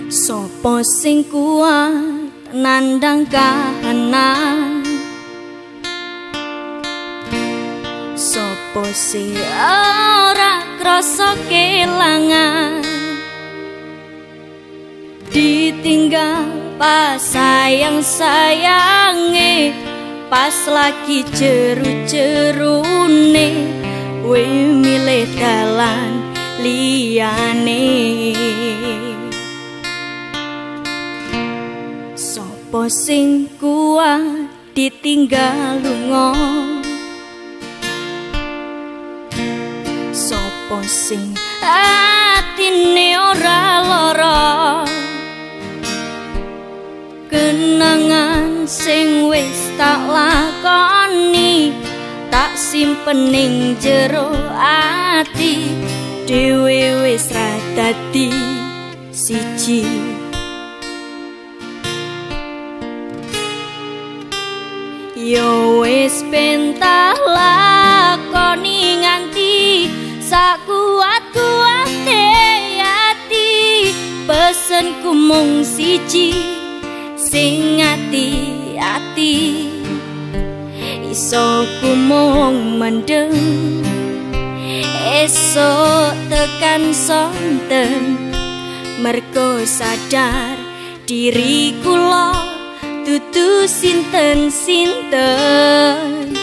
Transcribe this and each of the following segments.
Sopo sing kuat nandang kahanan, sopo sing ora krasa kelangan. Ditinggal pas sayang-sayange, pas lagi jeru-jerune, we milih dalan liyane. Sopo sing kuat ditinggal lunga, sopo sing atine ora lara. Kenangan sing wis tak lakoni, tak simpen ning jero ati, dhewe wis ra dadi siji. Yo wis ben tak lakoni nganti sakuat-kuate ati, pesenku mung siji sing ati-ati. Iso ku mung mendem, esok tekan sonten, mergo sadar diri kula dudu sinten-sinten.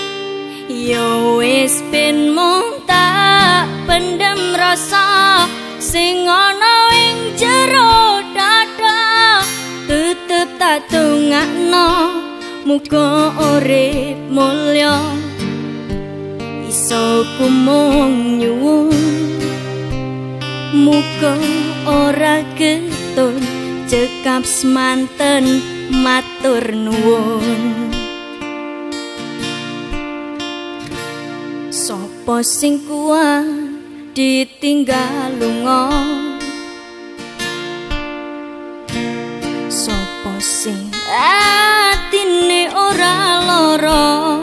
Yo wis ben mung tak pendem rasa sing ana ing jero dada, tetep tak dongakno muga urip mulya. Iso ku mung nyuwun muga ora getun, cekap semanten matur nuwun. Sopo sing kuat ditinggal lunga, sopo sing atine ora lara.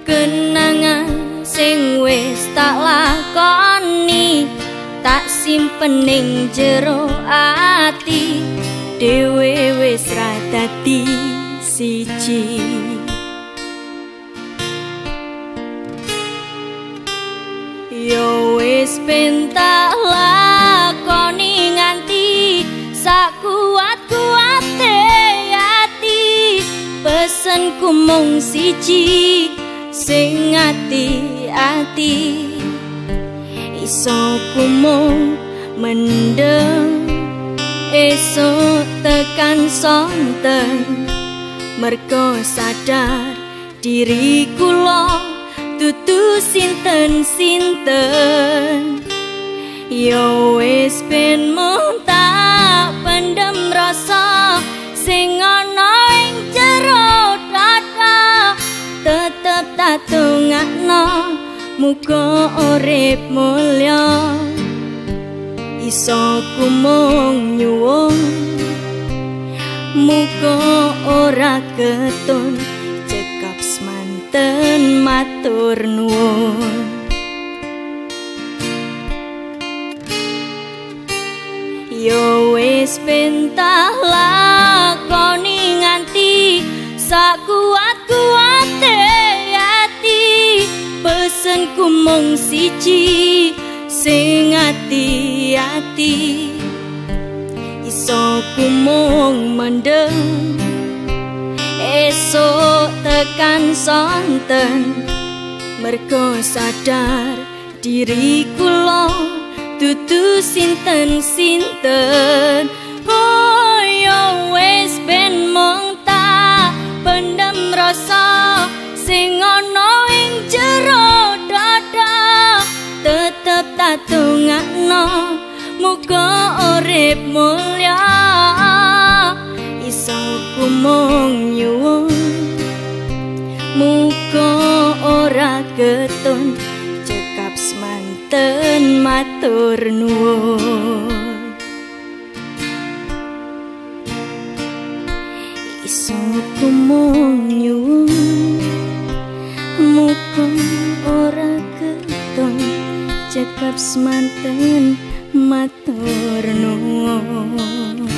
Kenangan sing wis tak lakoni, tak simpen ning jero ati, dhewe wis ra dadi siji. Yo wis ben tak lakoni nganti sakuat-kuate ati, pesenku mung siji sing ati-ati. Iso ku mung mendem, esok tekan sonten, mergo sadar diri kula dudu sinten-sinten. Yo wis ben mung tak pendem rasa sing ana ing jero dada, tetep tak dongakno muga urip mulya. Iso ku mung nyuwun muga ora ketun, cekap semanten matur nuwun. Yo wis ben tak lakoni nganti sakuat-kuate ati, pesenku mung siji sing ati-ati. Iso ku mung mendem, esok tekan sonten, mergo sadar diri kula dudu sinten-sinten. Oh yo wis ben mung tak pendem rasa sing ana ing jero dada, tetep tak dongakno muga urip mulya. Iso ku mung nyuwun muga ora getun, cekap semanten matur nuwun. Iso ku mung nyuwun muga ora getun, cekap semanten Matur nuwun.